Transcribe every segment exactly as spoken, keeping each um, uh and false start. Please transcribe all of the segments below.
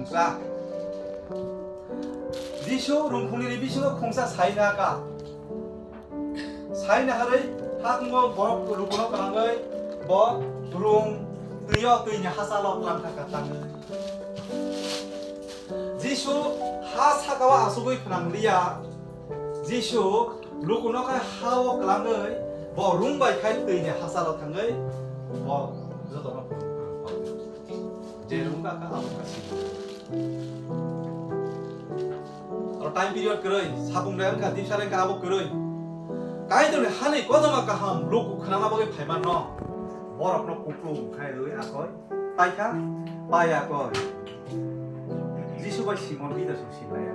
Khungsa. Jisu rungkhungni ri bisingo khungsa saina ka. Saina harwi hakungo borok lukuno kwlangwi bo rung twiyo twini hachalo twlang kha ka tangwi. Jisu ha sakao asugwi phwnang liya. Jisu lukuno khai hao kwlangwi bo rung bai khai twini hachalo thangwi bo jotono phunuk phunuk je rung ka kha abo kha si. Oro time period kwrwi, sapung bai wngkha, dipsa bai wngkha abo kwrwi. Kaitorni hani kothoma kaham luku khwnana bagwi phaimanno. Borokno kupulung khai rwi akoi paikha, pai akoi. Jisu bai Simon Peter song sinlaiya.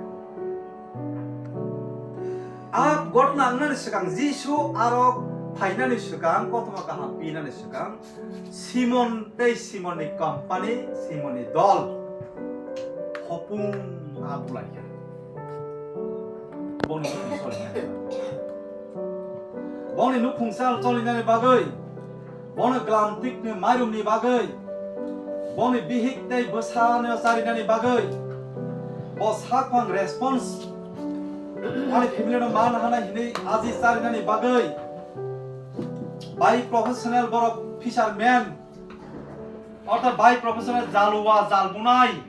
A ghotna wngnani swkang, Jisu aro phainani swkang, kothoma kaham pinani swkang, Simon tei Simonni company, Simonni dol hopung a bulaikha. Boni nukhung solinani bagwi. Boni nukhung sal solinani bagwi, boni glamtikni mairumni bagwi, boni bihik tei bwsano charinani bagwi, bo sakphang response, ani family no man hana hinwi aji charinani bagwi, bai professional borok fisherman, orthat bai professional jalua jalbunai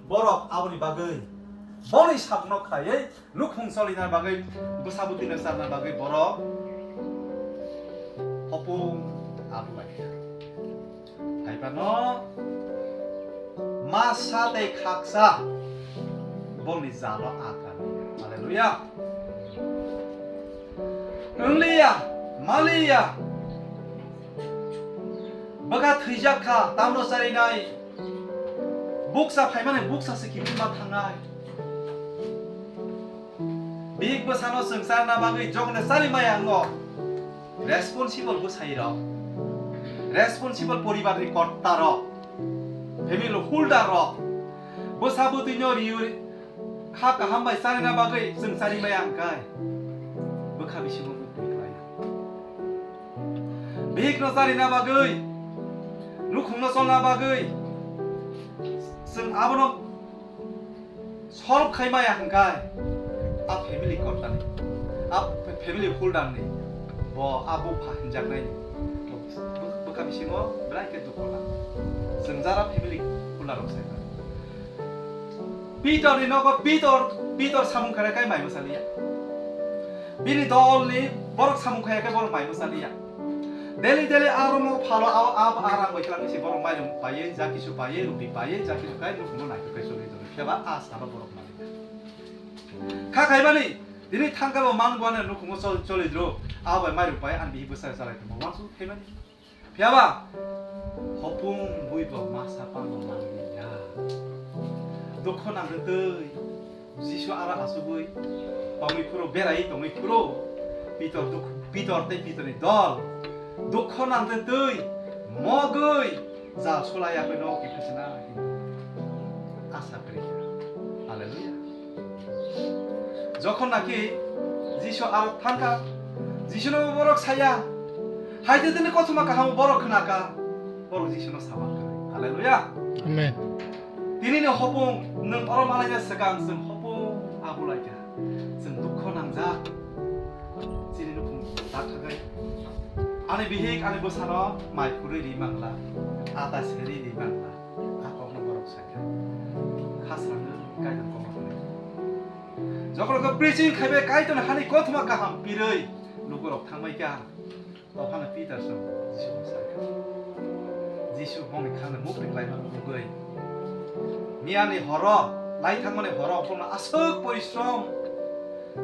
borok aboni bagwi boni sakno khlaiwi nukhung solina bagwi bwsa bwtwino charna bagwi borok hopung abu lai kha. Hai phano masa tei khaksa boni jalo akani. Haleluya. Wngliya, maliya. Bwkha thwijak kha, tamno charinai. Buksa phaimani buksa se kiphilma thangnai. Bihik bwsano chwng charna bagwi jokno chari maya wngo. Responsible bwsai rok. Responsible poribar ni kotta rok. Family holder rok. Bwsa bwtwi no riwi kha kaham bai charina bagwi chwng chari maya hwnkhe bwkha bisingo mukti khlai. Bihik no charina bagwi, nukhung no cholna bagwi chwng abono solve khai maya hwnkhe a family kotta ni, a family holder ni bo a bupha hinjaknai ni bwkha bisingo belai khe dukho nang. Chwng jara family holder rok sai. Pitor ni nogo Pitor, Pitor samung khaina kai mai bwsa liya. Bini dol ni borok samung khaya kai borok mai bwsa liya. Daily daily a room o phalo a, a, a rang bai kwlangwi se borok mairum paiye, ja kisu paiye, ruti paiye, ja kisu kai nukhungo naithok kai choli tongo. Phiya ba a salo borok maliya. Kha khaimani, tini thangka bo man gwana nukhungo chol-, choli dro, a bai mairum pai, ani bihi bwsa salai tongma wansuk khaimani. Phiya ba, hopung bui bo masa pano manliya. Dukho nangtwi twi, Jisu aro asugwi tongwi phuru, berai tongwi phuru, Pitor dukh-, Pitor tei Pitorni dol dukho nangtwi twi, mogwi jal sulai yakwi no kiphilsina hinwi asa kwrwi kha. Haleluya. Jokhon naki Jisu aro thangkha, Jisuno borok saya, "Hai de tini kothoma kaham borok khnaka." Borok Jisuno sabankha. Haleluya. Amen. Tinini hopung nwng oro malaina swkang chwng hopung abulaikha. Chwng dukho nangjak. Chini nukhung tak thakai. Ani bihik ani bwsano mai phurwi ri mangla. Ata seri ri mangla. A kokno borok sakha. Khasrangno Kaitor kokno hwnwi. Jokhon khe preaching khaibai Kaitorni hani kothoma kaham pirwi lukurok thangbai kha. Tophano Peter song Jisu sakha. Jisu bongni khangno mukti khlaima nugwi. Miyani horo, lai thangmani horo, bongno aswk porishrom.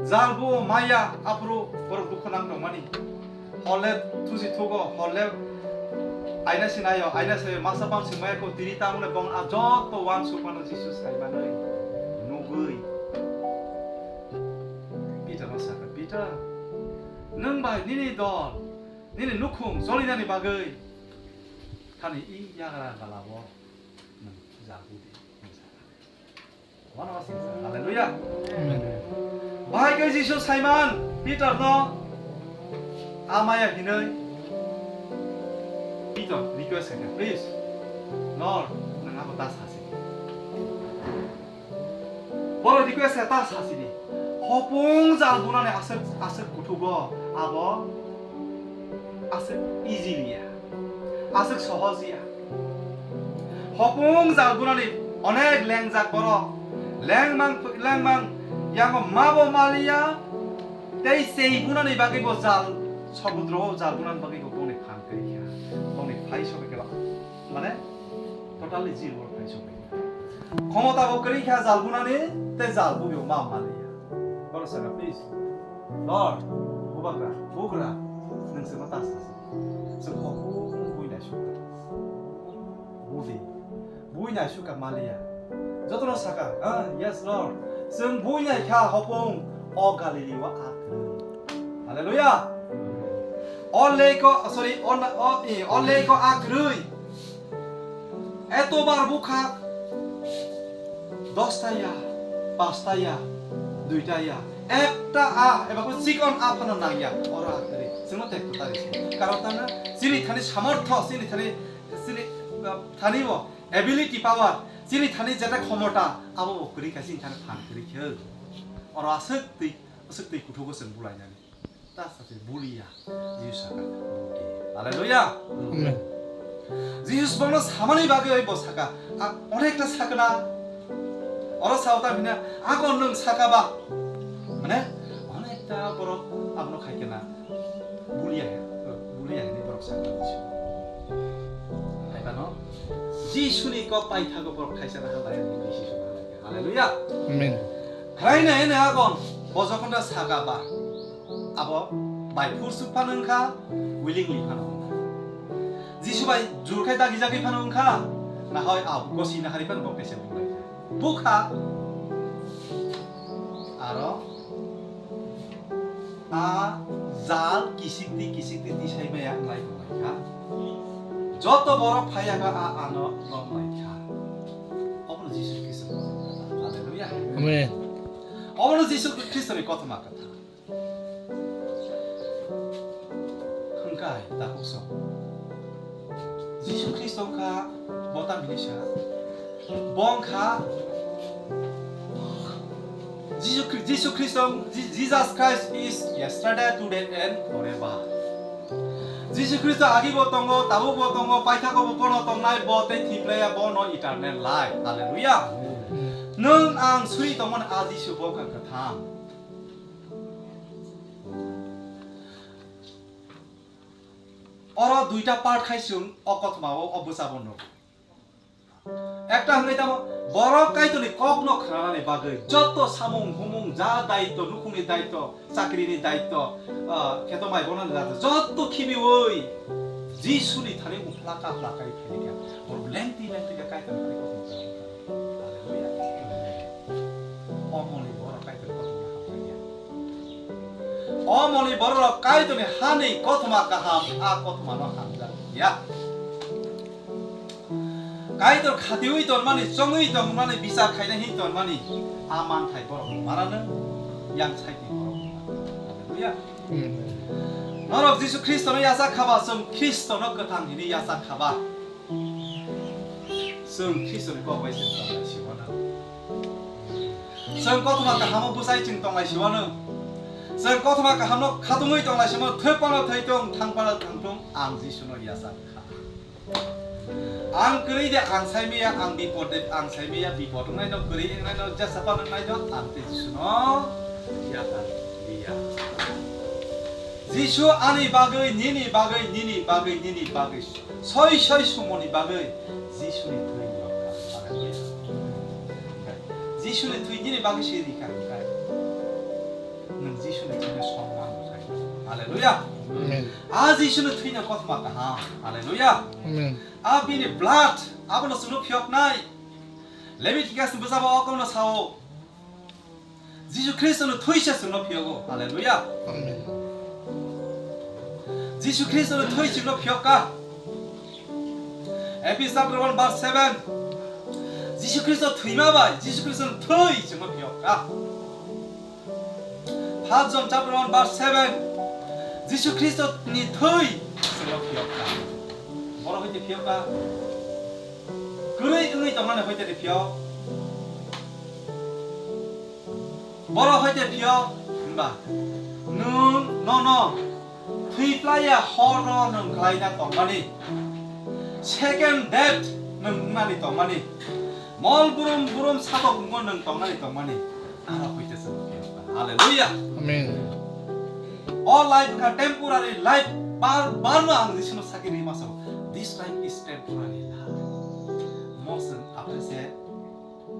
Jal bo maya aphuru borok dukhu nang tongmani. Hole thusi thugo, hole aina sinayo, aina sayo, masa pang si maya ko tiri tamone bong a joto wansuk mano Jisu saimanwi nugwi. Peter no sakha, "Peter, nwng bai nini dol, nini nukhung jolinani bagwi thani i yagra galabo nwng jagwi de." Haleluya. Amen. Bahai khe Jisu saiman Peter no amaya hinoi Peter request khe, "Please, Lord, nwng abo ta sasi." Request khe ta sasini. Hopung jal bunani aswk, aswk kuthugo abo aswk easy ya. Aswk sohoj ya. Hopung jal bunani onek lengjak borok. Lengmang, lengmang yango mabo maliya. Tei sei bunani bagwi bo jal, somudro o jal bunani bagwi bo bongni phan kwrwi kha. Bongni phai sokhe khe ba. Mane totally zero phai sokhe. Khomota bo kwrwi kha jal bunani, tei jal bugwi bo ma maliya. Bono saka, "Please, Lord, Bubagra, Bugra, nwng chwngno ta sa." Chwng hopung bui naisukha. Budi, bui naisukha maliya. Jotono saka, "Ah, yes, Lord." Chwng bui naikha hopung o Galili o akrwi. Hallelujah. O lake o, sorry, o na-, o, i, o lake o akrwi. Etobar bukha dosta ya, pasta ya, duita ya, ekta a, eba ko chikon a phano nang ya, oro a kari, chwngno tek to tari se. Karon tangna, chini thani samortho, chini thani, chini, uh, thani bo, ability power, chini thani jeta khomota, abo bo kwrwi kha, chini thani phan kwrwi khe. Oro aswk twi, aswk twi kuthugo chwng bulai nani. Ta sa se bulia. Jisu saka, "Budi." Hallelujah. Amen. Jisu bongno samani bagwi bo saka. A, onekta sakna. Oro sao ta bina, "Ako nwng saka ba?" Mane, onekta borok abono khai kena. Bulia he, bulia he ni borok saka Jisu. Hai bano, Jisu ni kok paithago borok thaisa na halai ni Jisu saka. Hallelujah. Amen. Khraina ene agon, bo jokhon da saka ba. Abo bai phur suk phano wngkha, willingly phano wngkha. Jisu bai jur khai dagi jagwi phano wngkha, na hoi a gosi na hari phano bo pese bukha. Bukha. Aro a jal kisik di, kisik di, tisai maya wngmai tongmai kha. Joto borok phaiya kha a ano romlai kha. Obono Jisu Khristo ni kothoma. Hallelujah. Amen. Obono Jisu Khristo ni kothoma kha. Hwnkhe takhuk sok. Jisu Khristo wngkha bo tamhinisa. Bo wngkha Jisu Khri-, Jisu Khristo, Je-, Jesus Christ is yesterday, today and forever. Jisu Khristo agi bo tongo, tabuk bo tongo, paithak bo bono tongnai, bo tei thwiplaiya, bono eternal life. Hallelujah. Nwng ang suri tongmani a Jisu bo wngkha kwthang. Oro duita part khai chwng o kothoma o, o bwsa bono. Ekta hwnwi tamo borok Kaitorni kokno khnanani bagwi joto samung humung ja daitw, nukhungni daitw, chakrini daitw, ah, kheto mai bonani daitw joto khibiwi Jisuni thani uphla kapla kai phaikha. Borok lengtwi lengtwi khe Kaitorni thani kokno khnanani. Hallelujah. Omoni borok Kaitorni kokno hamjakya. Omoni borok Kaitorni hani kothoma kaham, a kothomano hamjakya. Kaitor khatiui tonmani, chongui tongmani, bichar khaina hin tonmani, a manthai borok manano, yang saiti borok manano. Hallelujah. Amen. Norok Jisu Khristono yachak khaba, chwng Khristono kwthang hini yachak khaba. Chwng Khristoni kok bai chwng tonglai siwano. Chwng kothoma kahamo bwsai chwng tonglai siwano. Chwng kothoma kahamno khatungwi tonglai siwano, thwi phano thwi tong, thang phano thang tong, ang Jisuno yachak kha. Ang kwrwi de ang saimaya, ang bipod de ang saimaya, bipod wngnai no, kwrwi wngnai no, jesa phano wngnai no, ang tei Jisuno yachak liya. Jisu ani bagwi, nini bagwi, nini bagwi, nini bagwi. Soi soi sumoni bagwi Jisuni thwi rwkha. Hallelujah. Jisuni thwi nini bagwi se rikha hwnkhe nwng Jisuni thwino somman rwkha. Hallelujah. Amen. A Jisuni thwino kothoma kaham. Hallelujah. Amen. A bini blood abono chwngno phiyoknai. Leviticus ni bwsabo o kokno sao. Jisu Khristo no thwi se chwngno phiyogo. Hallelujah. Amen. Jisu Khristo no thwi chwngno phiyokka. Ephesians chapter one verse seven. Jisu Khristo thwima bai, Jisu Khristo no thwi chwngno phiyokka. First John chapter one verse seven. Jisu Khristo ni thwi chwngno phiyokka. Boro hwite phiyokka. Kwrwi wngwi tongnani hwite de phiyok. Borok hoite phio hwnba nwng nono thwi plaiya horno nwng klaina tongmani, second death nwng wngnani tongmani, mol burum burum satok wngo nwng tongnani tongmani. Aro hoite chwng phio hwnba. Hallelujah. Amen. O life wngkha temporary life. Bar bar no ang Jisuno sakhi rima sao. This life is temporary life. Mo chwng aphese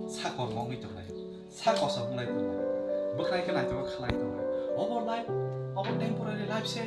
sakor mongwi tongnai. Sa kosom wng lai tongnai. Bwkhwnai khe naitokma khalai tongnai. Obo life, obo temporary life se.